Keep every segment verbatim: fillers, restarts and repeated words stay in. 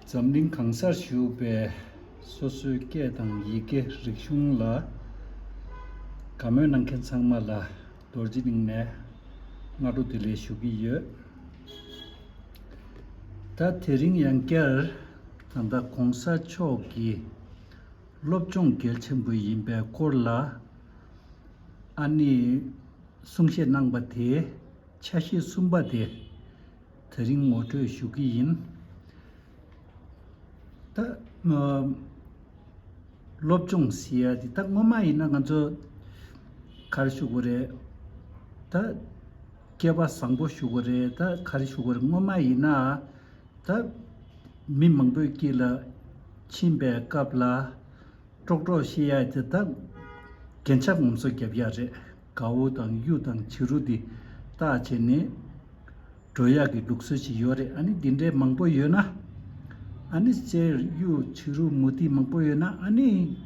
འཛམ་གླིང་གང་སར་བཞུགས་པའི་སོ་སོའི་སྐད་དང་ཡི་གེ་རིག་གཞུང་ལ་དགའ་མོས་གནང་མཁན་ཚང་མ་ལ་རྡོ་རྗེ་གླིང་ནས་སྔ་དྲོ་བདེ་ལེགས་ཞུ་གི་ཡོད། ད་དེ་རིང་ཡང་བསྐྱར་ད་ལྟ་གོང་ས་མཆོག་གི་སློབ་སྦྱོང་གལ་ཆེན་པོ་ཡིན་པའི་སྐོར་ལ་ཨ་ནི་གསུང་བཤད་གནང་པ་དེ། ཆ་ཤས་གསུམ་པ་དེ་དེ་རིང་ངོ་སྤྲོད་ཞུ་གི་ཡིན། ད་ཨ་སློབ་སྦྱོང་ཟེར་ཡ་དེ་ད་སྔོན་མ་ཡིན་ན་ང་ཚོ་ག་རེ་ཞུ་དགོས་རེད། ད་སྐལ་བ་བཟང་པོ་ཞུ་དགོས་རེད། ད་ག་རེ་ཞུ་དགོས་རེད། སྔོན་མ་ཡིན་ན་ད་མི་མང་པོའི་དཀྱིལ་ལ་ཕྱིན་པའི་སྐབས་ལ། ཀྲོག་ཀྲོག་བཤད་ཡ་དེ་དག་རྒྱན་ཆ་ངོམ་སོ་རྒྱབ་ཡ་རེད། དགའ་བོ་དང་གཡུ་དང་བྱུ་རུ་དེ་བཏགས་བྱས་ནས་འགྲོ་ཡ་གི་ལུགས་སྲོལ་ཞིག་ཡོད་རེད། ཨ་ནི་འདི་འདྲའི་མང་པོ་ཡོད་ན། ཨ་ནི་གསེར་གཡུ་བྱུ་རུ་མུ་ཏིག་མང་པོ་ཡོད་ན་ཨ་ནི་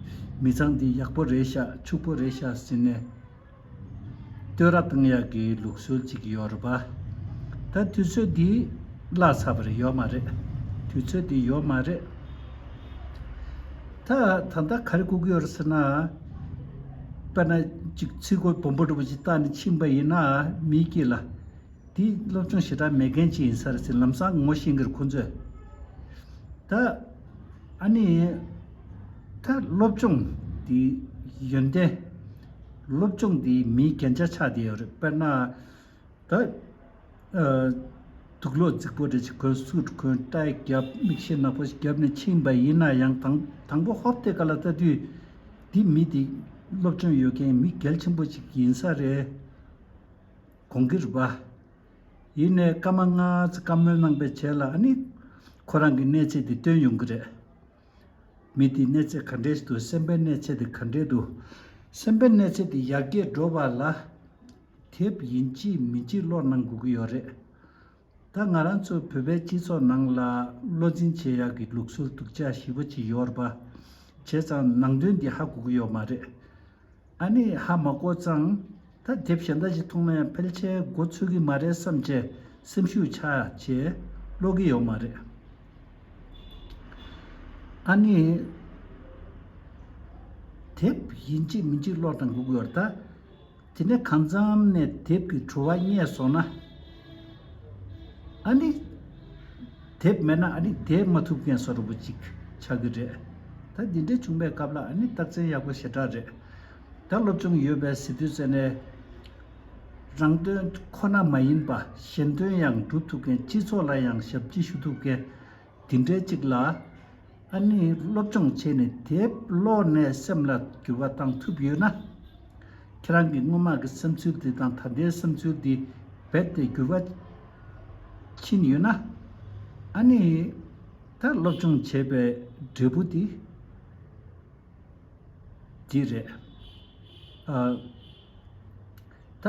མི་ཚང་འདི་ཡག་པོ་རེད་ཤག་ཕྱུག་པོ་རེད་ཤག་ཟེར་ནས། བསྟོད་ར་བཏང་ཡག་གི་ལུགས་སྲོལ་ཅིག་ཡོད་རེད་པ། ད་དུས་ཚོད་འདི་བརླག་ཚར་བ་རེད། ཡོད་མ་རེད། དུས་ཚོད་འདི་ཡོད་མ་རེད། ད་ད་ལྟ་ག་རེ་དགོས་ཀྱི་ཡོད་རེད་ཟེར་ན། དཔེར་ན་ཅིག་ཚིག་གོ་སྦོམ་པོ་འདྲ་པོ་ཅིག་བཏགས་ནས་ཕྱིན་པ་ཡིན་ན་མིའི་དཀྱིལ་ལ། འདི་སློབ་སྦྱོང་ཞེ་དྲག་མེད་མཁན་ཅིག་ཡིན་ས་རེད་ཟེར་ལམ་སང་ངོ་ཤེས་ཀྱི་རེད་ཁོང་ཚོས། ད་ཨ་ནི་ད་སློབ་སྦྱོང་འདི་ཡོན་ཏན། སློབ་སྦྱོང་འདི་མིའི་རྒྱན་ཆ་ཆགས་བསྡད་ཡོད་རེད། དཔེར་ན་ད་ཨ་དུག་ལོག་རྫིག་པོ་འདྲ་ཅིག་གོན། སུཊ་གོན། ཏའི་བརྒྱབ། མིག་ཤེལ་ནག་པོ་ཞིག་བརྒྱབ་ནས་ཕྱིན་པ་ཡིན་ན་ཡང་དང་དང་པོ་ཧོབ་སྟེ་ག་ལ་ལྟ་དུས་འདི་མི་འདི་སློབ་སྦྱོང་ཡོད་མཁན་མི་གལ་ཆེན་པོ་ཅིག་ཡིན་ས་རེད། དགོངས་ཀྱི་རེད་པ། ཡིན་ནའི་སྐར་མ་ལྔ་ཙམ་བཀའ་མོལ་གནང་པའི་རྗེས་ལ་ཨ་ནི་ཁོ་རང་གི་གནས་ཚད་དེ་སྟོན་ཡོང་གི་རེད། མི་དེའི་གནས་ཚད་ག་འདྲས་འདུག་སེམས་པའི་གནས་ཚད་དེ་ག་འདྲས་འདུག་སེམས་པའི་གནས་ཚད་དེ་ཡར་རྒྱས་འགྲོ་བ་ལ་དེབ་ཡིན་གཅིག་མིན་གཅིག་ཀློག་གནང་དགོས་ཀྱི་ཡོད་རེད། ད་ང་རང་ཚོ་བོད་པའི་སྤྱི་ཚོགས་ནང་ལ་བློ་འཛིན་བྱེད་ཡག་གི་ལུགས་སྲོལ་སྡུག་ཅག་ཞེ་པོ་ཅིག་ཡོད་རེད་པ། བྱས་ཙང་ནང་དོན་འདི་ཧ་གོ་གི་ཡོད་མ་རེད། ཨ་ནི་ཧ་མ་གོ་ཙང་ད་དེབ་གཞན་དག་ཅིག་མཐོང་ན་ཡང་ཕལ་ཆེར་མགོ་ཚོད་ཀྱི་མ་རེད་བསམ་བྱས་སེམས་ཤུགས་ཆག་བྱས་ཀློག་གི་ཡོད་མ་རེད། ཨ་ནི་དེབ་ཡིན་གཅིག་མིན་གཅིག་ཀློག་དང་དགོས་ཀྱི་ཡོད་རེད་ད། དེ་ནས་གང་འཚམ་ནས་དེབ་ཀྱི་བྲོ་བ་རྙེད་སོང་ན། ཨ་ནི། དེབ་མེད་ན་ཨ་ནི་བསྡད་མ་ཐུབ་མཁན་བཟོ་འདྲ་པོ་ཅིག་ཆགས་ཀྱི་རེད། ད་འདི་འདྲ་བྱུང་བའི་སྐབས་ལ་ཨ་ནི་རྟགས་མཚན་ཡག་པོ་ཞེ་དྲག་རེད། ད་སློབ་སྦྱོང་ཡོད་པའི་ཟེར་དུས་ཙམ་ནས། རང་དོན་ཁོ་ན་མ་ཡིན་པ་གཞན་དོན་ཡང་སྒྲུབ་ཐུབ་མཁན། སྤྱི་ཚོགས་ལ་ཡང་ཞབས་ཕྱི་ཞུ་ཐུབ་མཁན། འདི་འདྲའི་གཅིག་ལ་ཨ་ནི་སློབ་སྦྱོང་བྱས་ནས་དེབ་ཀློག་ནས་སེམས་ལ་འགྱུར་བ་བཏང་ཐུབ་ཡོད་ན། ཁྱེད་རང་གི་སྔོན་མ་གི་བསམ་ཚུལ་འདི་དང་ད་ལྟའི་བསམ་ཚུལ་འདི་རྦད་དེ་འགྱུར་བ་ཕྱིན་ཡོད་ན། ཨ་ནི་ད་སློབ་སྦྱོང་བྱས་པའི་འབྲས་བུ་འདི་འདི་རེད། ཨ། ད་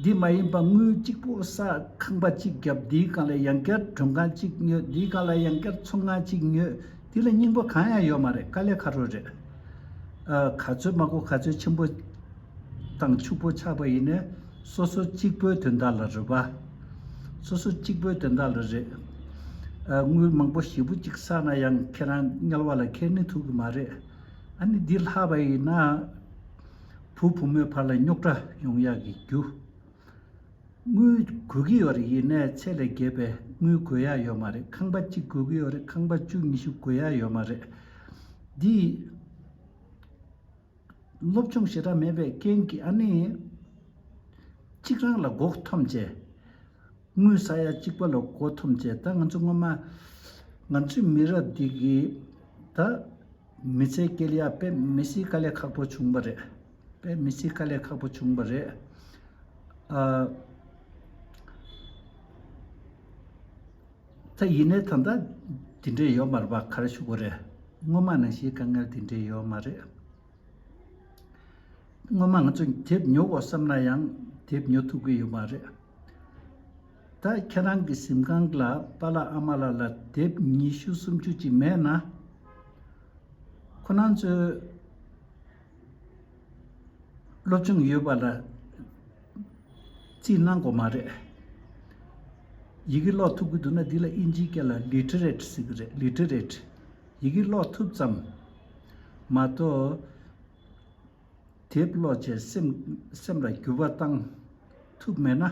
འདི་མ་ཡིན་པ་དངུལ་གཅིག་པོ་ས་ཁང་པ་གཅིག་བརྒྱབ། འདིའི་སྒང་ལ་ཡང་བསྐྱར་མགྲོན་ཁང་གཅིག་ཉོས། འདིའི་སྒང་ལ་ཡང་བསྐྱར་ཚོང་ཁང་གཅིག་ཉོས། འདི་ལ་སྙིང་པོ་གང་ཡང་ཡོད་མ་རེད། དཀའ་ལས་ཁག་པོ་རེད། ཨ། ག་ཚོད་མ་གོ་ག་ཚོད་ཆེན་པོ་དང་ཕྱུག་པོ་ཆགས་པ་ཡིན་ནའི་སོ་སོ་གཅིག་པོའི་དོན་དག་ལ་རེད་པ། སོ་སོ་གཅིག་པོའི་དོན་དག་ལ་རེད། ཨ། དངུལ་མང་པོ་ཞེ་པོ་གཅིག་བསགས་ན་ཡང་ཁྱེད་རང་དམྱལ་བ་ལ་ཁྱེར་ནི་ཐུབ་ཀྱི་མ་རེད། ཨ་ནི་འདི་ལྷག་པ་ཡིན་ན། བུ་བུ་མོའི་བར་ལ་རྙོག་དྲ་ཡོང་ཡག་གི་རྒྱུ། དངུལ་དགོས་ཀྱི་ཡོད་རེད། ཡིན་ནའི་ཚད་ལས་བརྒལ་བའི་དངུལ་དགོས་ཡག་ཡོད་མ་རེད། ཁང་པ་གཅིག་དགོས་ཀྱི་ཡོད་རེད། ཁང་པ་བཅུ་ཉི་ཤུ་དགོས་ཡག་ཡོད་མ་རེད། འདི་སློབ་སྦྱོང་ཞེ་དྲག་མེད་པའི་རྐྱེན་གྱིས་ཨ་ནི་གཅིག་རང་ལ་མགོ་འཐོམས་བྱས། དངུལ་ཟ་ཡ་གཅིག་པ་ལ་མགོ་འཐོམས་བྱས། ད་ང་ཚོ་སྔོན་མ་ང་ཚོའི་མི་རབས་འདི་གི་ད་མི་ཚེ་སྐྱེལ་ཡ་དཔེ་མི་སྲིད་དཀའ་ལས་ཁག་པོ་བྱུང་བ་རེད། དཔེ་མི་སྲིད་དཀའ་ལས་ཁག་པོ་བྱུང་བ་རེད། ཨ། ད་ཡིན་ནའི་ད་ལྟ་དེ་འདྲས་ཡོད་མ་རེད་པ། ག་རེ་ཞུ་དགོས་རེད། སྔོན་མ་ནང་བཞིན་དཀའ་ངལ་དེ་འདྲས་ཡོད་མ་རེད། སྔོན་མ་ང་ཚོ་དེབ་ཉོ་དགོས་བསམ་ན་ཡང་དེབ་ཉོ་ཐུབ་ཀྱི་ཡོད་མ་རེད། ད་ཁྱེད་རང་གི་གཟིམ་ཁང་ལ་པཱ་ལགས་ཨ་མ་ལགས་ལ་དེབ་ཉི་ཤུ་སུམ་ཅུ་ཅིག་མེད་ན། ཁོ་རང་ཚོས་སློབ་སྦྱོང་ཡོད་པ་ལ་རྩིས་གནང་དགོས་མ་རེད། ཡི་གེ་ཀློག་ཐུབ་ཀྱི་འདུག་ན། འདི་ལ་དབྱིན་ཇིའི་སྐད་ལ་literate་ཟེར་གྱི་རེད། literate། ཡི་གེ་ཀློག་ཐུབ་ཙམ་མ་གཏོགས། དེབ་ཀློག་བྱས་སེམས་སེམས་ལ་འགྱུར་བ་བཏང་ཐུབ་མེད་ན།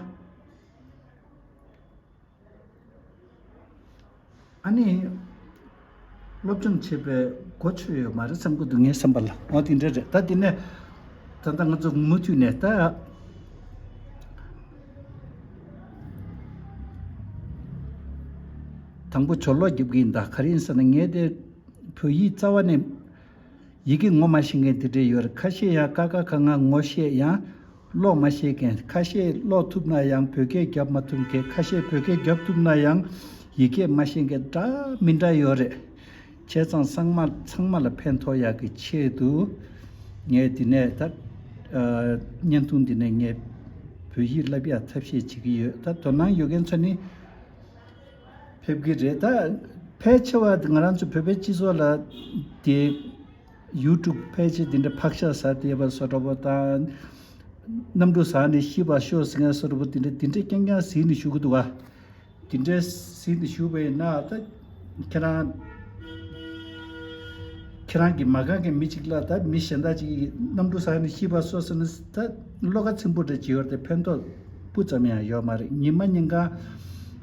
ཨ་ནི། སློབ་སྦྱོང་བྱེད་པའི་གོ་ཆོད་ཡོད་མ་རེད་བསམ་གྱི་འདུག་ངའི་བསམ་པ་ལ། འོ་དེ་འདྲ་རེད། ད་དེ་ནས་ད་ལྟ་ང་ཚོ་མུ་མཐུད་ནས་ད། དང་པོ་ཆོ་ལོ་རྒྱབ་ཀྱི་ཡིན། ད་ག་རེ་ཡིན་ཟེར་ན། ངས་དེ་བོད་ཡིག་རྩ་བ་ནས་ཡི་གེ་ངོ་མ་ཤེས་མཁན་དེ་འདྲས་ཡོད་རེད། ཁ་ཤས་ཡང་ཀ་ཁ་ག་ང་ངོ་ཤེས་ཡང་ཀློག་མ་ཤེས་མཁན། ཁ་ཤས་ཀློག་ཐུབ་ན་ཡང་བོད་སྐད་རྒྱབ་མ་ཐུབ་མཁན། ཁ་ཤས་བོད་སྐད་རྒྱབ་ཐུབ་ན་ཡང་ཡི་གེ་མ་ཤེས་མཁན་འདྲ་མི་འདྲ་ཡོད་རེད། བྱས་ཙང་ཚང་མ་ཚང་མ་ལ་ཕན་ཐོགས་ཡག་གི་ཆེད་དུ། ངས་འདི་ནས་ད་ཨ་བརྙན་ཐུང་འདི་ནས་ངས་བོད་ཡིག་བསླབ་ཡག་ཐབས་ཤེས་བྱེད་ཀྱི་ཡོད། ད་དོ་སྣང་ཡོད་མཁན་ཚོ་ནི་ཕེབས་ཀྱི་རེད། ད་ཕལ་ཆེ་བ་ང་རང་ཚོ་བོད་པའི་སྤྱི་ཚོགས་ལ་དེ་ཡུ་ཊུབ་ཕལ་ཆེར་འདི་འདྲ་ཕག་ཤ་ཟ་བསྡད་པ་བཟོ་འདྲ་པོ་དང་། གནམ་གྲུ་ཟགས་ནས་ཤི་བར་ཤོག་ཟེར་མཁན་བཟོ་འདྲ་པོ་དེ་འདྲ་དེ་འདྲ་རྐྱང་རྐྱང་གཟིགས་ནས་བཞུགས་ཀྱི་འདུག་ག། དེ་འདྲའི་ཟིན་ཏེ་བཞུགས་པ་ཡིན་ན། ད་ཁྱེད་རང་ཁྱེད་རང་གི་མ་རྐང་གི་མི་གཅིག་ལ་ད་མི་གཞན་དག་ཅིག་གིས་གནམ་གྲུ་ཟགས་ནས་ཤི་བར་སོང་ཟེར་ན། ད་བློ་ཁ་ཚིམ་པོ་འདྲ་ཅིག་ཡོད་རེད་དེ། ཕན་ཐོགས་སྤུ་ཙམ་ཡང་ཡོད་མ་རེད། ཉི་མ་ཉིན་གང་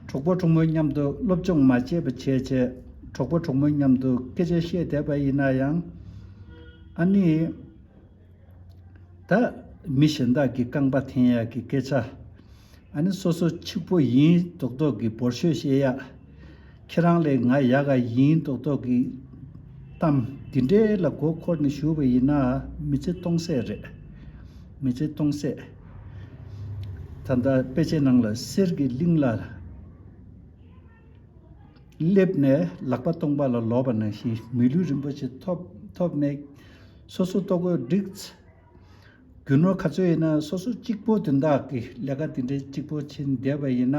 གྲོགས་པོ་གྲོགས་མོའི་མཉམ་དུ་སློབ་སྦྱོང་མ་བྱས་པ་བྱས་བྱས། གྲོགས་པོ་གྲོགས་མོའི་མཉམ་དུ་སྐད་ཆ་བཤད་བསྡད་པ་ཡིན་ན་ཡང་། ཨ་ནི། ད་མི་གཞན་དག་གི་རྐང་པ་འཐེན་ཡག་གི་སྐད་ཆ། ཨ་ནི་སོ་སོ་གཅིག་པོ་ཡིན་མདོག་མདོག་གི་འབོར་ཤོས་བཤད་ཡག། ཁྱེད་རང་ལས་ང་ཡག་ག་ཡིན་མདོག་མདོག་གི་གཏམ་འདི་འདྲའི་ལ་མགོ་འཁོར་ནས་བཞུགས་པ་ཡིན་ན། མི་ཚེ་སྟོང་ཟད་རེད། མི་ཚེ་སྟོང་ཟད། ད་ལྟ་དཔེ་ཆའི་ནང་ལ་གསེར་གྱི་གླིང་ལ་སླེབས་ནས་ལག་པ་སྟོང་པ་ལ་ལོག་པ་ནང་བཞིན། མི་ལུས་རིན་པོ་ཆེ་ཐོབ་ཐོབ་ནས་སོ་སོ་ལྟོ་གོས་བསྒྲིགས། རྒྱུ་ནོར་ག་ཚོད་ཡིན་ན་སོ་སོ་གཅིག་པོ་དོན་དག་གི་ལས་ཀ་དེ་འདྲའི་གཅིག་པོ་བྱེད་བསྡད་པ་ཡིན་ན།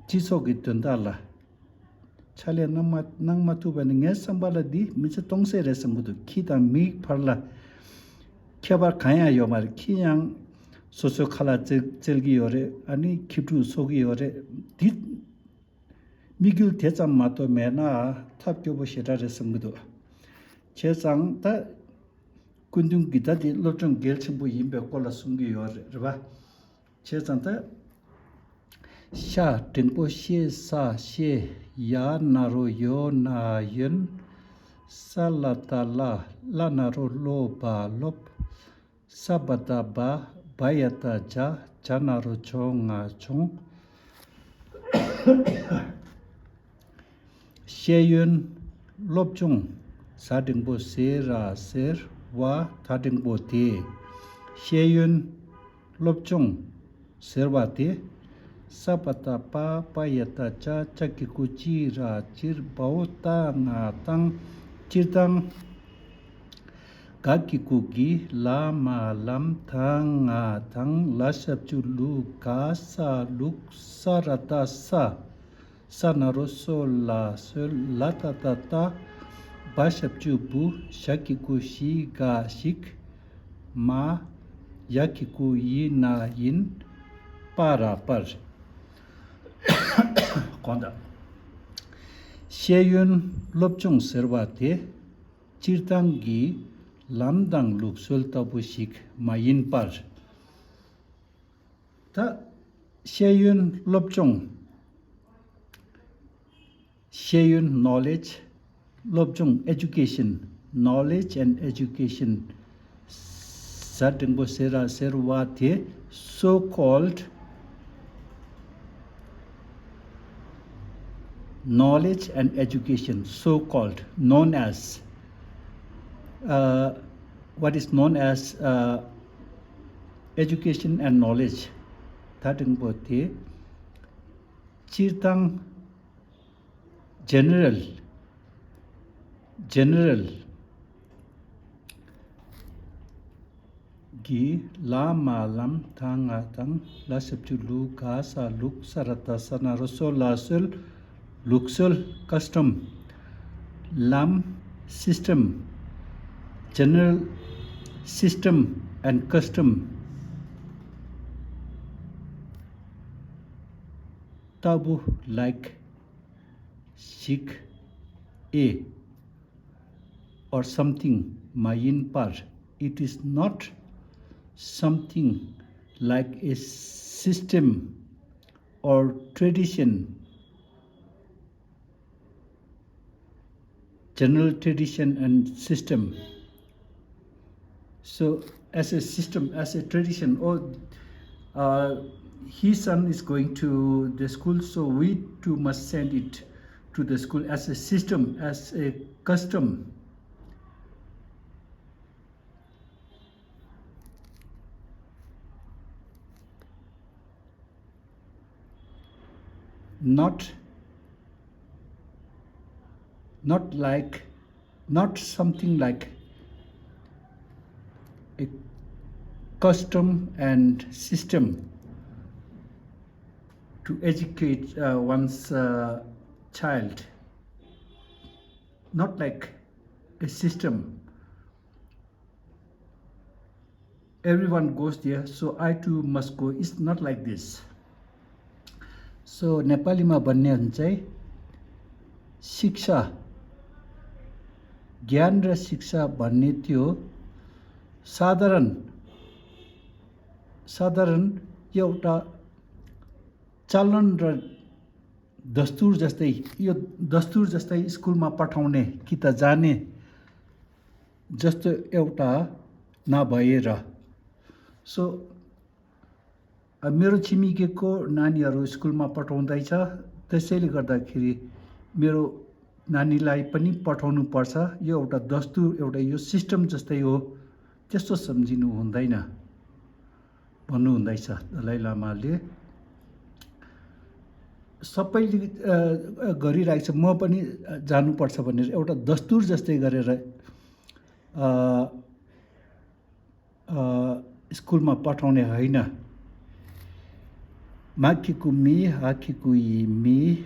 སྤྱི་ཚོགས་ཀྱི་དོན་དག་ལ་ཕྱག་ལས་གནང་མ་གནང་མ་ཐུབ་པ་ནི། ངའི་བསམ་པ་ལ་འདི་མི་ཚེ་སྟོང་ཟད་རེད་བསམ་གྱི་འདུག་ཁྱི་དང་མིའི་བར་ལ་ཁྱད་པར་གང་ཡང་ཡོད་མ་རེད། ཁྱི་ཡང་སོ་སོའི་ཁ་ལག་བཙལ་བཙལ་གྱི་ཡོད་རེད། ཨ་ནི་ཁྱི་ཕྲུག་འཚོ་གི་ཡོད་རེད། འདི་དམིགས་ཡུལ་དེ་ཙམ་མ་གཏོགས་མེད་ན་ཐབས་སྐྱོ་པོ་ཞེ་དྲག་རེད་བསམ་གྱི་འདུག་བྱས་ཙང་ད་སྐུ་མདུན་གྱི་ད་དེ་སློབ་སྦྱོང་གལ་ཆེན་པོ་ཡིན་པའི་སྐོར་ལ་གསུང་གི་ཡོད་རེད། རེད་པ། བྱས་ཙང་ད། ཤ་འགྲེང་པོ་ཤེ་ས་ཤེས། ཡ་ན་རོ་ཡོ་ན་ཡོན། ས་ལ་བཏགས་སླ། སླ་ན་རོ་སློ་བ་སློབ། ས་བ་བཏགས་སྦ། སྦ་ཡ་བཏགས་སྦྱ། སྦྱ་ན་རོ་སྦྱོ་ང་སྦྱོངས། ཤེས་ཡོན་སློབ་སྦྱོང་། ཟ་འགྲེང་པོ་ཟེ་ར་ཟེར་བ་ད་འགྲེང་པོ་དེ། ཤེས་ཡོན་སློབ་སྦྱོང་ཟེར་བ་དེ། ས་བ་བཏགས་སྤ། སྤ་ཡ་བཏགས་སྤྱ། སྤྱ་གི་གུ་སྤྱི་ར་སྤྱིར། བ་འོ་ཏ་ང་བཏང་། སྤྱིར་བཏང་། ག་གི་གུ་གི། ལ་མ་ལམ། ད་ང་དང་། ལ་ཞབས་ཀྱུ་ལུ། ག་ས་ལུག་ས་ར་བཏགས་སྲ། ས་ན་རོ་སོ་ལ་སྲོལ། ལ་ཏ་བཏགས་སྟ། བ་ཞབས་ཀྱུ་བུ། ཞ་གི་གུ་ཞི། ག་ཞིག་མ། ཡ་གི་གུ་ཡི་ན་ཡིན། པ་ར་པར། དགོངས་དག་ཤེས་ཡོན་སློབ་སྦྱོང་ཟེར་བ་དེ། སྤྱིར་བཏང་གི་ལམ་དང་ལུགས་སྲོལ་ལྟ་བུ་ཞིག་མ་ཡིན་པར། ད་ཤེས་ཡོན་སློབ་སྦྱོང་། ཤེས་ཡོན་knowledge། སློབ་སྦྱོང་education། knowledge and education། ཟ་འགྲེང་པོ་ཟེ་ར་ཟེར་བ་དེ། so called knowledge and education, so called, known as, uh, what is known as, uh, education and knowledge. ད་འགྲེང་པོ་དེ་སྤྱིར་བཏང་། general, general གི། ལ་མ་ལམ། ད་ང་དང་། ལ་ཞབས་ཀྱུ་ལུ། ག་ས་ལུག་ས་ར་བཏགས་སྲ། ན་རོ་སོ་ལ་སྲོལ། ལུགས་སྲོལ་custom། ལམ་system། general system and custom། ལྟ་བུ་like ཞིག་ཨེ། or something མ་ཡིན་པར། It is not something like a system or tradition, general tradition and system. So, as a system, as a tradition, oh, uh, his son is going to the school, so we too must send it to the school as a system, as a custom. Not, not like, not something like a custom and system to educate uh, one's uh, child. Not like a system. Everyone goes there, so I too must go. It's not like this. So नेपालीमा भन्ने हुन्छ है, शिक्षा, ज्ञान र शिक्षा भन्ने त्यो साधारण, साधारण एउटा चलन र दस्तुर जस्तै, यो दस्तुर जस्तै स्कुलमा पठाउने कि त जाने जस्तो एउटा नभएर। So, अ, मेरो छिमेकीको नानीहरू स्कुलमा पठाउँदैछ, त्यसैले गर्दाखेरि मेरो नानीलाई पनि पठाउनुपर्छ। यो एउटा दस्तुर, एउटा यो सिस्टम जस्तै हो, त्यस्तो सम्झिनु हुँदैन भन्नुहुँदैछ दलाइ लामाले। सबैले अ, अ, गरिरहेको छ, म पनि जानुपर्छ भनेर एउटा दस्तुर जस्तै गरेर अ, अ, स्कुलमा पठाउने होइन। माखिकु मी, हाखिकु यी मी,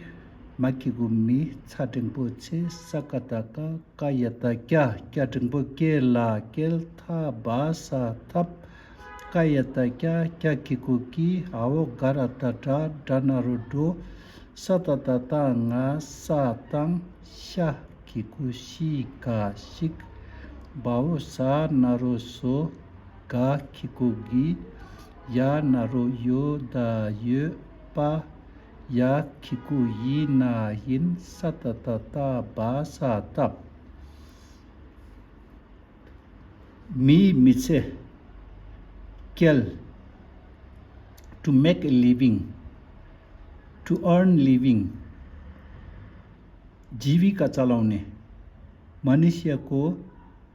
माखिकु मी, छा टेङ्पो छे, सा का ता का, का या ता क्या, क्या टेङ्पो के ला, केल था बा सा थप, का या ता क्या, क्या खिकु की, हावो गा रा ता ड्रा, ड्रा ना रो ड्रो, सा ता ता ता ङा, सा ताङ, ཤ་ཁི་ཀུ་ཤི་ག་ཤིག་བའོ་ས་ན་རོ་སོ། ག་ཁི་ཀུ་གི། ཡ་ན་རོ་ཡོ་ད་ཡོད་པ། ཡ་ཁི་ཀུ་ཡི་ན་ཡིན། ས་ཏ་ཏ་ཏ་བ་ས་བཏབ། མིའི་མི་ཚེ་སྐྱེལ། to make a living, to earn living. जीविका चलाउने, मनुष्यको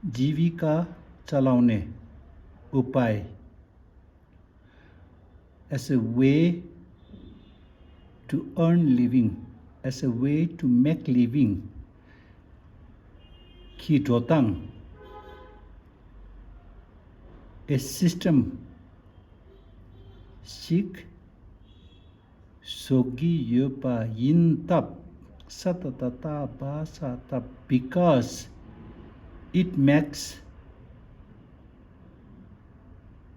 जीविका चलाउने उपाय, as a way to earn living, as a way to make living. ཁྱི་འགྲོ་སྟངས། A system ཞིག་བཟོ་གི་ཡོད་པ་ཡིན་སྟབས། ས་ཏ་ཏ་ཏ་བ་ས་སྟབས། Because it makes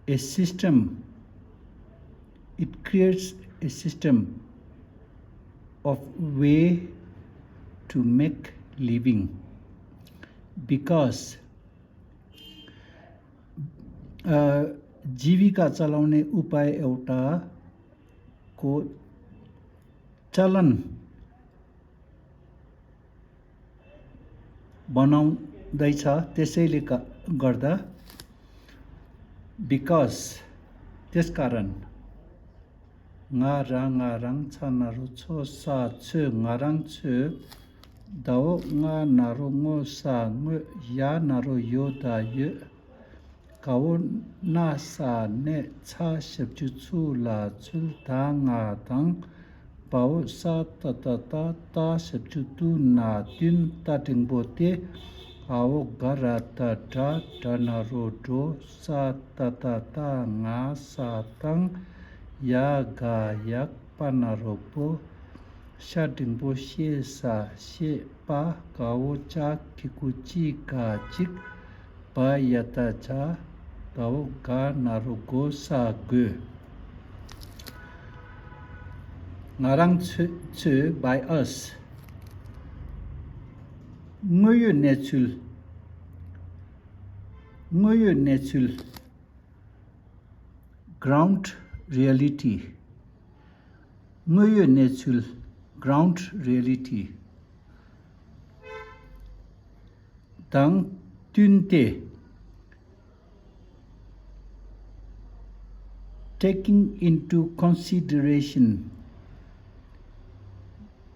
a system, it creates a system of way to make living. Because अ, जीविका चलाउने उपाय एउटाको चलन बनाउँदैछ, त्यसैले ग- गर्दा। Because, त्यसकारण। ང་ར་ང་རང་ཚ་ན་རོ་ཚོ་ས་ཚོས། ང་རང་ཚོས། ད་འོ་ང་ན་རོ་ངོ་ས་ངོས། ཡ་ན་རོ་ཡོ་ད་ཡོད། ག་འོ་ན་ས་ནས། ཚ་ཞབས་ཀྱུ་ཚུ་ལ་ཚུལ། ད་ང་དང་། བ་འོ་ས་ཏ་ཏ་ཏ། ཏ་ཞབས་ཀྱུ་ཏུ་ན་བདུན། ཏ་འགྲེང་བུ་ཏེ། འ་འོ་ག་ར་ད་དྲ། དྲ་ན་རོ་དྲོ། ས་ཏ་ཏ་ཏ་ང་ས་བཏང་། ཡ་ག་ཡག་པ་ན་རོ་པོ། ཤ་འགྲེང་བུ་ཤེ་ས་ཤེས་པ། ག་འོ་ཅ་གི་གུ་ཅི་ག་ཅིག་བ་ཡ་ད་བྱ། ད་འོ་ག་ན་རོ་གོ་ས་དགོས། ང་རང་ཚོས་ཚོས་by us དངོས་ཡོད་གནས་ཚུལ། དངོས་ཡོད་གནས་ཚུལ། Ground reality དངོས་ཡོད་གནས་ཚུལ། Ground reality དང་བསྟུན་ཏེ། Taking into consideration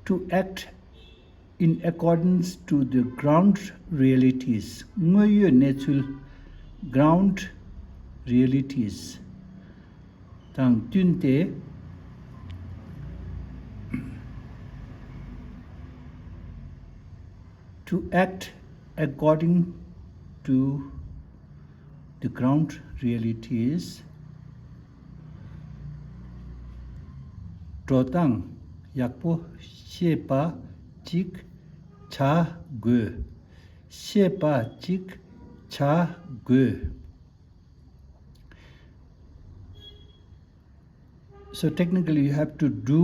to act in accordance to the ground realities དངོས་ཡོད་གནས་ཚུལ། Ground realities དང་བསྟུན་ཏེ། To act according to the ground realities འགྲོ་སྟངས་ཡག་པོ་ཤེས་པ་ཅིག་བྱ་དགོས། ཤེས་པ་ཅིག་བྱ་དགོས། So technically, you have to do.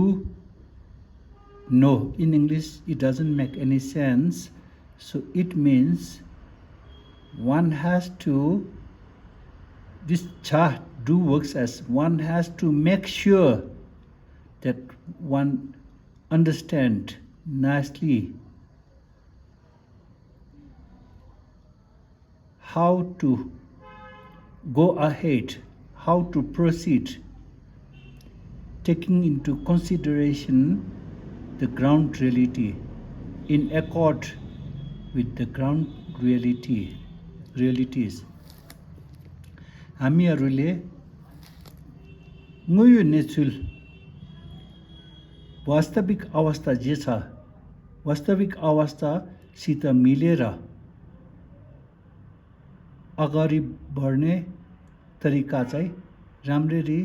No, in English, it doesn't make any sense. So it means one has to, this cha do works as one has to make sure that one understand nicely how to go ahead, how to proceed, taking into consideration the ground reality, in accord with the ground reality, realities. हामीहरूले དངོइ ཡོད་གནས་ཚུལ वास्तविक अवस्था जे छ, वास्तविक अवस्थासित मिलेर अगाडि बढ्ने तरिका चाहिँ राम्ररी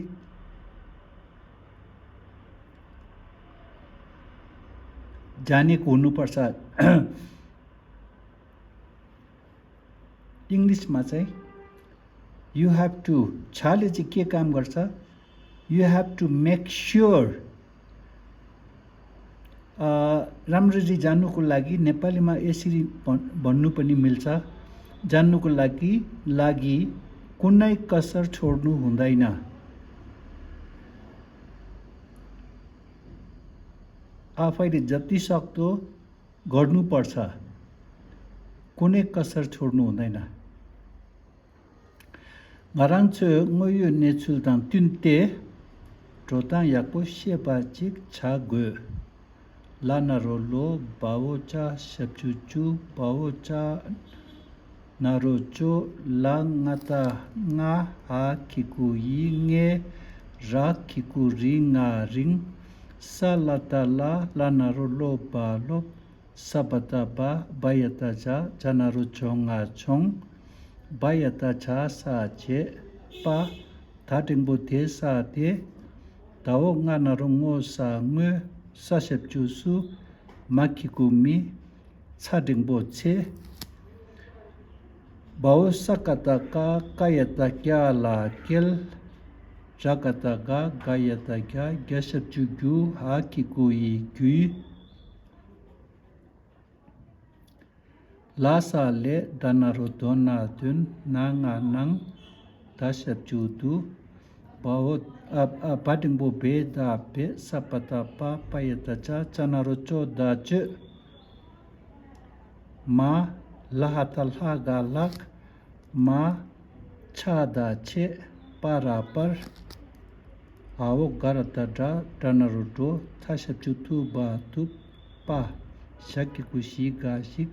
जानेको हुनुपर्छ। इङ्ग्लिसमा चाहिँ you have to, छले चाहिँ के काम गर्छ? You have to make sure, अ, राम्ररी जान्नुको लागि नेपालीमा यसरी भन्- भन्नु पनि मिल्छ। जान्नुको लागि लागि कुनै कसर छोड्नु हुँदैन। आफैले जति सक्दो गर्नुपर्छ। कुनै कसर छोड्नु हुँदैन। ང་རང་ཚོས་དངོས་ཡོད་གནས་ཚུལ་དང་བསྟུན་ཏེ་འགྲོ་སྟངས་ཡག་པོ་ཤེས་པ་ཅིག་བྱ་དགོས། ལ་ན་རོ་ལོ། བ་འོ་ཅ། ཞབས་ཀྱུ་ཅུ། བ་འོ་ཅ། ན་རོ་ཅོ། ལ་ང་ད་ང་། འ་གི་གུ་འི་ང་། ར་གི་གུ་རི་ང་རིང་། ས་ལ་ད་ལྷ། ལ་ན་རོ་ལོ་བྷ་སློབ། ས་བ་ད་བྷ། བ་ཡ་ད་བྱ། ཇ་ན་རོ་ཇོ་ང་ཇོང་། བ་ཡ་ད་བྱ་ས་བྱེད། པ། ད་འགྲེང་བུ་དེ་ས་དེད། ད་འོ་ང་ན་རོ་ངོ་ས་ངོས། ས་ཞབས་ཀྱུ་སུ། མ་གི་གུ་མི། ཚ་འགྲེང་བུ་ཚེ། བ་འོ་ས་ཀ་ད་བཀའ། བཀའ་ཡ་ད་བསྐྱལ་ལ་བསྐྱལ། ར་ག་ད་རྒ། རྒ་ཡ་ད་རྒྱ། རྒྱ་ཞབས་ཀྱུ་རྒྱུ། འ་གི་གུ་འི་རྒྱུས། ལ་ས་ལས། ད་ན་རོ་དོ་ན་དོན། ན་ང་ནང་། ད་ཞབས་ཀྱུ་དུ། བ་འོ་ཨ་ཨ་བ་འགྲེང་བུ་བེ་ད་བེད། ས་བ་ད་བྷ། བ་ཡ་ད་བྱ། ཅ་ན་རོ་ཅོ་ད་བྱོད། མ། ལ་ཧ་ད་ལྷ། ག་ལྷག། མ། ཆ་ད་ཆེད། པ་ར་པར། འ་འོ་ག་ར་ད་འདྲ། འགྲ་ན་རོ་འགྲོ། ཐ་ཞབས་ཀྱུ་ཐུ། བ་ཐུབ། པ། ཞ་གི་གུ་ཞི། ག་ཞིག།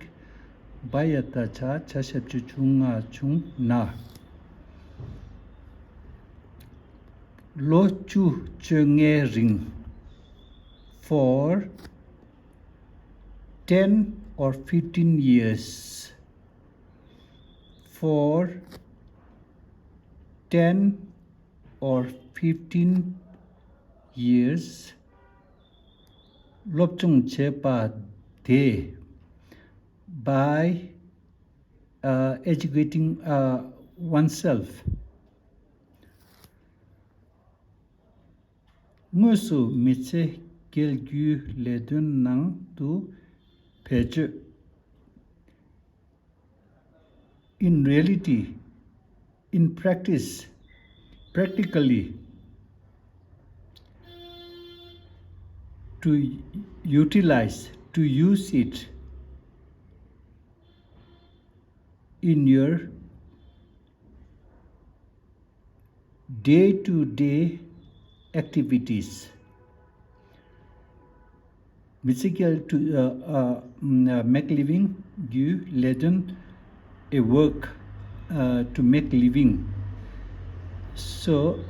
བ་ཡ་ད་བྱ། ཇ་ཞབས་ཀྱུ་ཇུ། ང་བྱུང་། ན། ལོ་བཅུ་བཅོ་ལྔའི་རིང་། For ten or fifteen years. For ten or fifteen years སློབ་སྦྱོང་བྱས་པ་དེས། By uh, educating uh, oneself དངོས་སུ་མི་ཚེ་ སྐྱེལ་རྒྱུའི་ལས་དོན་ནང་དུ་བེད་སྤྱོད། In reality, in practice, practically, to utilize, to use it in your day to day activities. མི་ཚེ་སྐྱེལ། To, uh, uh, mm, uh, make living, རྒྱུའི་ལས་དོན། A work, uh, to make living. So,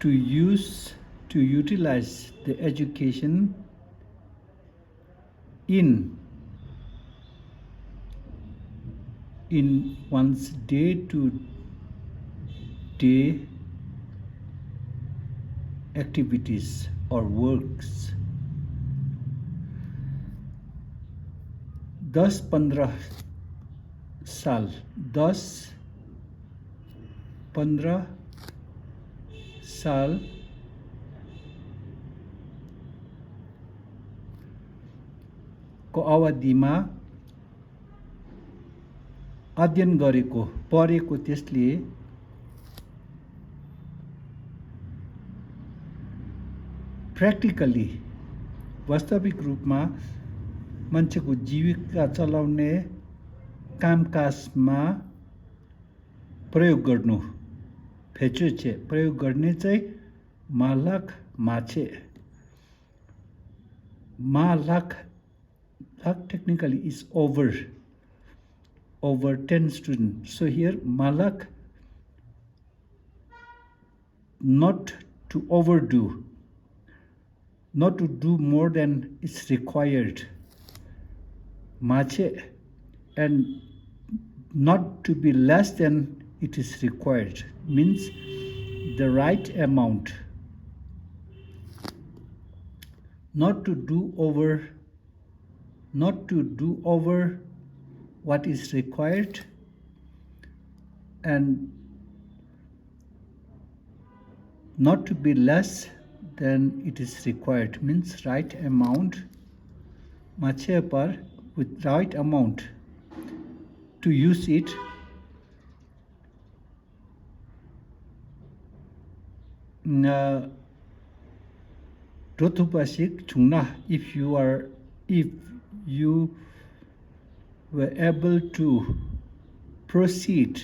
to use, to utilize the education in, in one's day to day activities or works. दस पन्ध्र साल, दस पन्ध्र साल को अवधिमा अध्ययन गरेको, पढेको, त्यसले practically, वास्तविक रूपमा मान्छेको जीविका चलाउने कामकाजमा प्रयोग गर्नु, भेचो छे प्रयोग गर्ने चाहिँ मालक माछे। मालक, luck technically is over, over ten students. So here, मालक, not to overdo, not to do more than is required. माछे, and not to be less than it is required, means the right amount. Not to do over, not to do over what is required, and not to be less than it is required, means right amount. माछे पर, with right amount, to use it. ན། འགྲོ་ཐུབ་པ་ཞིག་བྱུང་ན། If you are, if you were able to proceed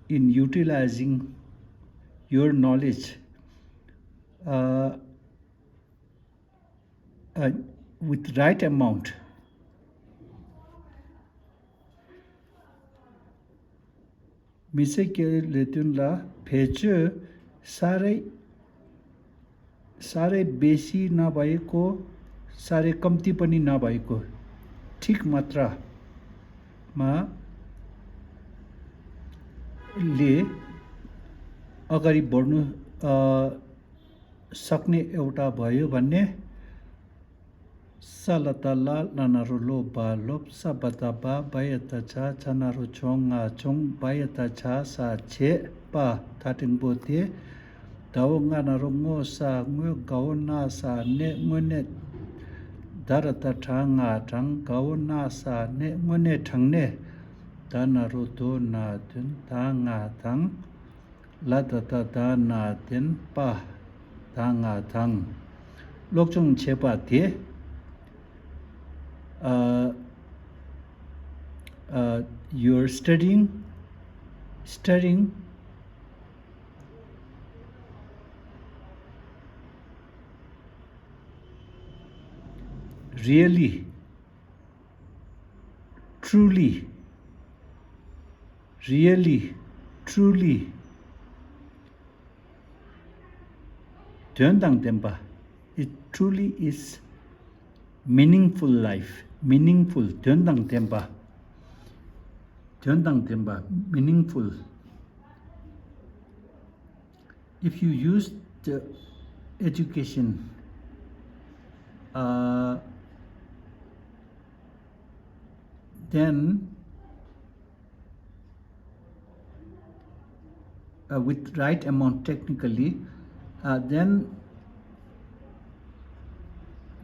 in utilizing your knowledge, uh, uh, with right amount. མི་ཚེ་སྐྱེལ་ལས་དོན་ལ་བེད་སྤྱོད་ས་རེ། ས་རེ་बेसी नभएको, ས་རེ कम्ती पनि नभएको, ठिक मात्रामा ले अगाडि बढ्नु, अ, सक्ने एउटा भयो भने, स ल त ला, ल न रो लो, बा लोप, स ब त बा, ब य त छ, छ न रो छोङ, ङ छोङ, ब य त छ, स छे, प, थ टेङ बो थे, द ओ ङ न रो ङो, स ङो, ग ओ न स ने, ङो ने, द र त ठ, ङ ठाङ, ग ओ न स ने, ङो ने, ठाङ ने, द न रो दो, न दुन, द ङ धाङ, ལ་ད་ད་ད་ན་དེན་པ། ད་ང་དང་། སློབ་སྦྱོང་བྱེད་པ་དེ། ཨ། ཨ། You're studying, studying really, truly, really, truly. དོན་དང་ལྡན་པ། It truly is meaningful life. Meaningful, དོན་དང་ལྡན་པ། དོན་དང་ལྡན་པ། Meaningful. If you use the education, uh, then, uh, with right amount, technically, Uh, then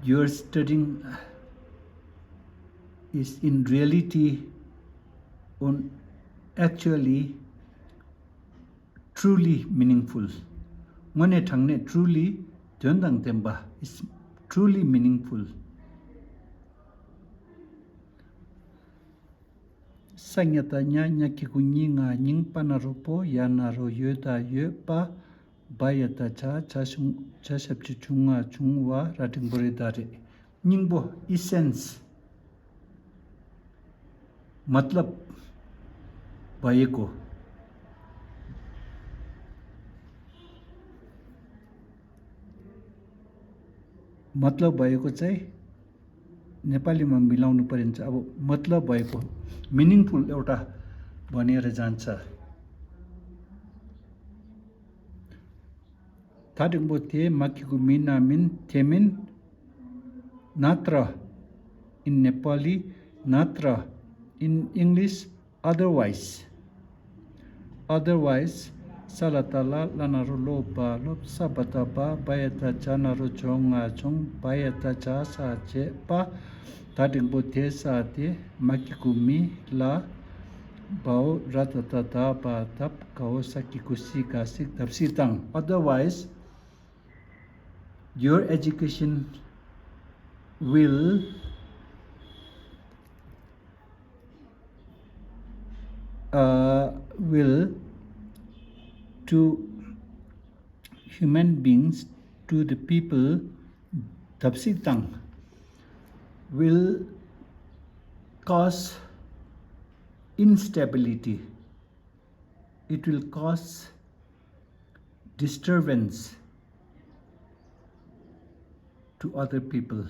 your studying is in reality on actually truly meaningful. དངོས་གནས་དྲང་གནས་truly དོན་དང་ལྡན་པ། It's truly meaningful. ས་ཉ་བཏགས་སྙ། སྙ་གི་གུ་སྙི། ང་སྙིང་། པ་ན་རོ་པོ། ཡ་ན་རོ་ཡོ། ད་ཡོད། པ། བ་ཡ་བཏགས་བྱ། བྱ་ཞབས་ཀྱུ་བྱུ། ང་བྱུང་། བ་ར་འགྲེང་བུ་རེ་ད་རེད། སྙིང་པོ། Essence. मतलब། भएको। मतलब भएको चाहिँ नेपालीमा मिलाउनु पर्‍यो भने चाहिँ अब मतलब भएको, meaningful एउटा बनेर जान्छ। ད་འགྲེང་བུ་དེ། མ་གི་གུ་མི། ན་མིན། དེ་མིན། नत्र in Nepali, नत्र in English, otherwise. Otherwise. ས་ལ་བཏགས་སླ། སླ་ན་རོ་སློ། སློབ། ས་བ་བཏགས་སྦ། སྦ་ཡ་བཏགས་སྦྱ། ན་རོ་སྦྱོ། ང་བྱུང་། བ་ཡ་བཏགས་བྱ། ས་བྱེད། པ། ད་འགྲེང་བུ་དེ། ས་དེ། མ་གི་གུ་མི། ལ། བའོ། ར་ད་བཏགས་རྡ། བ་བཏགས་རྡབ། གའོ། ས་གི་གུ་སི། ག་སྲིད། རྡབ་སྲིད་དང་། Otherwise, your education will, uh, will to human beings, to the people, རྡབ་སྲིད་དང་། will cause instability. It will cause disturbance to other people.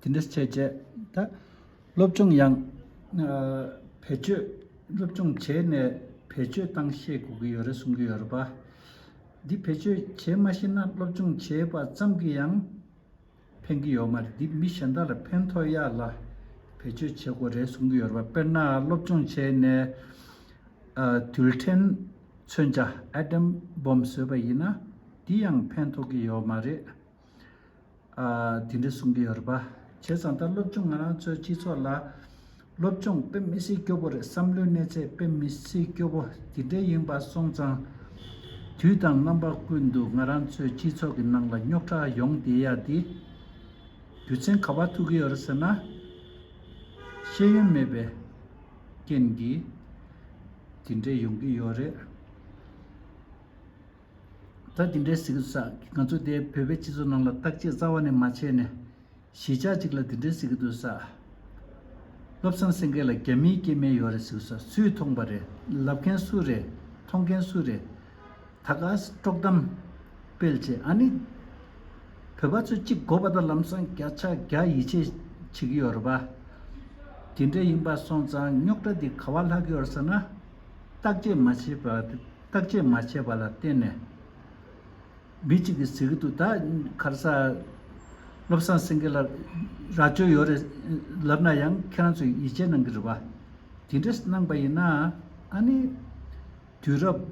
དེ་འདྲ་བྱས་བྱས་ད་སློབ་སྦྱོང་ཡང་ཨ་བེད་སྤྱོད། སློབ་སྦྱོང་བྱས་ནས་བེད་སྤྱོད་བཏང་ཤེས་དགོས་ཀྱི་ཡོད་རེད་གསུང་གི་ཡོད་རེད་པ། འདི་བེད་སྤྱོད་བྱས་མ་ཤེས་ན་སློབ་སྦྱོང་བྱས་པ་ཙམ་གྱིས་ཡང་ཕན་གྱི་ཡོད་མ་རེད། འདི་མི་གཞན་དག་ལ་ཕན་ཐོགས་ཡག་ལ་བེད་སྤྱོད་བྱེད་དགོས་རེད་གསུང་གི་ཡོད་རེད་པ། དཔེར་ན་སློབ་སྦྱོང་བྱས་ནས་ཨ་རྡུལ་ཕྲན་མཚོན་ཆ། atom bomb བཟོས་པ་ཡིན་ན་འདི་ཡང་ཕན་ཐོགས་ཀྱི་ཡོད་མ་རེད། ཨ་དེ་འདྲ་གསུང་གི་ཡོད་རེད་པ། བྱས་ཙང་ད་སློབ་སྦྱོང་ང་རང་ཚོའི་སྤྱི་ཚོགས་ལ་སློབ་སྦྱོང་དཔེ་མི་སྲིད་སྐྱོ་པོ་རེད། བསམ་བློའི་གནས་ཚད་དཔེ་མི་སྲིད་སྐྱོ་པོ་དེ་འདྲ་ཡིན་པ་སོང་ཙང་། དུས་དང་རྣམ་པ་ཀུན་ཏུ་ང་རང་ཚོའི་སྤྱི་ཚོགས་ཀྱི་ནང་ལ་རྙོག་དྲ་ཡོང་བསྡད་ཡ་དེ་རྒྱུ་མཚན་ག་པར་ཐུག་གི་ཡོད་རེད་ཟེར་ན། ཤེས་ཡོན་མེད་པའི་རྐྱེན་གྱིས་དེ་འདྲ་ཡོང་གི་ཡོད་རེད། ད་དེ་འདྲའི་ཟེར་གྱི་འདུག་ས། ང་ཚོ་དེ་བོད་པའི་སྤྱི་ཚོགས་ནང་ལ་བརྟག་དཔྱད་རྩ་བ་ནས་མ་བྱས་ནས་གཞིས་ཆགས་གཅིག་ལ་དེ་འདྲའི་ཟེར་གྱི་འདུག་ས། བློ་བཟང་སེང་གེ་ལ་རྒྱ་མིའི་སྐྱེ་དམན་ཡོད་རེད་ཟེར་གྱི་འདུག་ས། སུས་མཐོང་པ་རེད། ལབ་མཁན་སུ་རེད། མཐོང་མཁན་སུ་རེད། ད་ག་སེ་དཀྲོག་གཏམ་སྤེལ་བྱས། ཨ་ནི་བོད་པ་ཚོ་གཅིག་དགོས་པ་དང་ལམ་སང་བརྒྱ་ཆ་བརྒྱ་ཡིད་ཆེས་བྱེད་ཀྱི་ཡོད་རེད་པ། དེ་འདྲ་ཡིན་པ་སོང་ཙང་རྙོག་དྲ་འདི་ག་པར་ལྷག་གི་ཡོད་རེད་ཟེར་ན། བརྟག་དཔྱད་མ་བྱས་པ། བརྟག་དཔྱད་མ་བྱས་པ་ལ་བརྟེན་ནས། མི་གཅིག་གིས་ཟེར་གྱི་འདུག་ད་ག་རེ་ཟ། བློ་བཟང་སེང་གེ་ལ་རྭ་ཅོ་ཡོད་རེད་ལབ་ན་ཡང་ཁྱེད་རང་ཚོས་ཡིད་ཆེས་གནང་གི་རེད་པ། དེ་འདྲ་གནང་པ་ཡིན་ན། ཨ་ནི་དུས་རབས་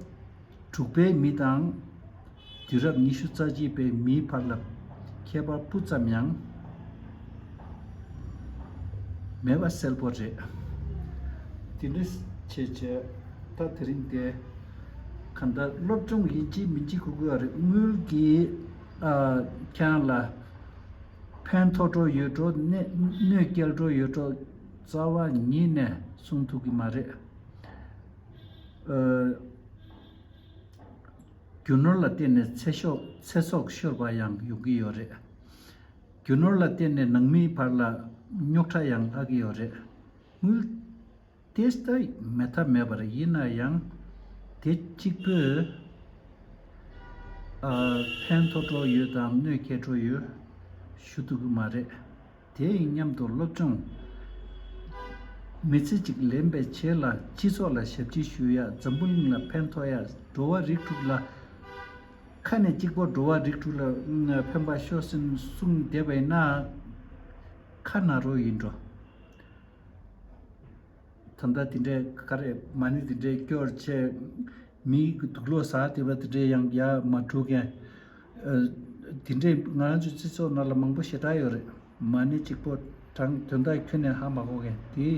དྲུག་པའི་མི་དང་དུས་རབས་ཉི་ཤུ་རྩ་གཅིག་པའི་མིའི་བར་ལ་ཁྱད་པར་སྤུ་ཙམ་ཡང་མེད་པ་གསལ་པོ་རེད། དེ་འདྲ་བྱས་བྱས་ད་དེ་རིང་དེ་གང་ལྟར་སློབ་སྦྱོང་ཡིན་གཅིག་མིན་གཅིག་དགོས་ཀྱི་ཡོད་རེད། དངུལ་གྱིས་ཨ་ཁྱེད་རང་ལ་ཕན་ཐོགས་འགྲོ་ཡོད་འགྲོ། གནོད་གནོད་སྐྱེལ་འགྲོ་ཡོད་འགྲོ། རྩ་བ་ཉིད་ནས་གསུང་ཐུབ་ཀྱི་མ་རེད། ཨ། རྒྱུ་ནོར་ལ་བརྟེན་ནས་ཚེ་ཤོག་ཚེ་སྲོག་ཤོར་བ་ཡང་ཡོང་གི་ཡོད་རེད། རྒྱུ་ནོར་ལ་བརྟེན་ནས་ནང་མིའི་བར་ལ་རྙོག་དྲ་ཡང་ལྷག་གི་ཡོད་རེད། དངུལ་དེ་ལྟ་མེད་ཐབས་མེད་པ་རེད། ཡིན་ན་ཡང་དེ་གཅིག་པོས་ཨ་ཕན་ཐོགས་འགྲོ་ཡོད་དམ་གནོད་སྐྱེལ་འགྲོ་ཡོད་ཞུ་ཐུབ་ཀྱི་མ་རེད། དེ་ཡིན་མཉམ་དུ་སློབ་སྦྱོང་མི་ཚེ་གཅིག་ལེན་པའི་ཆེད་ལ་སྤྱི་ཚོགས་ལ་ཞབས་ཕྱི་ཞུ་ཡ། འཛམ་བུ་གླིང་ལ་ཕན་ཐོགས་ཡ། འགྲོ་བ་རིགས་དྲུག་ལ་ཁ་ནས་གཅིག་པོ་འགྲོ་བ་རིགས་དྲུག་ལ་ཕན་པ་ཤོག་ཟེར་གསུངས་བསྡད་པ་ཡིན་ན་ཁ་ན་རོ་ཡིན་འགྲོ། ད་ལྟ་དེ་འདྲའི་ག་རེ་མ་ཎི་དེ་འདྲའི་སྐྱོར་བྱས། མིའི་དུག་ལོག་ཟ་བསྡད་པ་དེ་འདྲའི་ཡང་ཡ་མ་འགྲོ་མཁན། ཨ། དེ་འདྲས་ང་རང་ཚོའི་སྤྱི་ཚོགས་ནང་ལ་མང་པོ་ཞེ་དྲག་ཡོད་རེད། མ་ཎི་གཅིག་པོ་བགྲངས་དོན་དག་ཁྱོན་ནས་ཧ་མ་གོ་མཁན་དེ།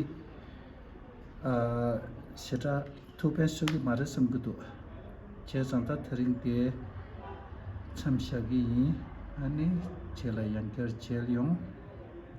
ཨ། ཞེ་དྲག་ཐུགས་ཕན་གསོས་ཀྱི་མ་རེད་བསམ་གྱི་འདུག་བྱས་ཙང་ད་དེ་རིང་དེ་མཚམས་བཞག་གི་ཡིན། ཨ་ནི་རྗེས་ལ་ཡང་བསྐྱར་མཇལ་ཡོང་།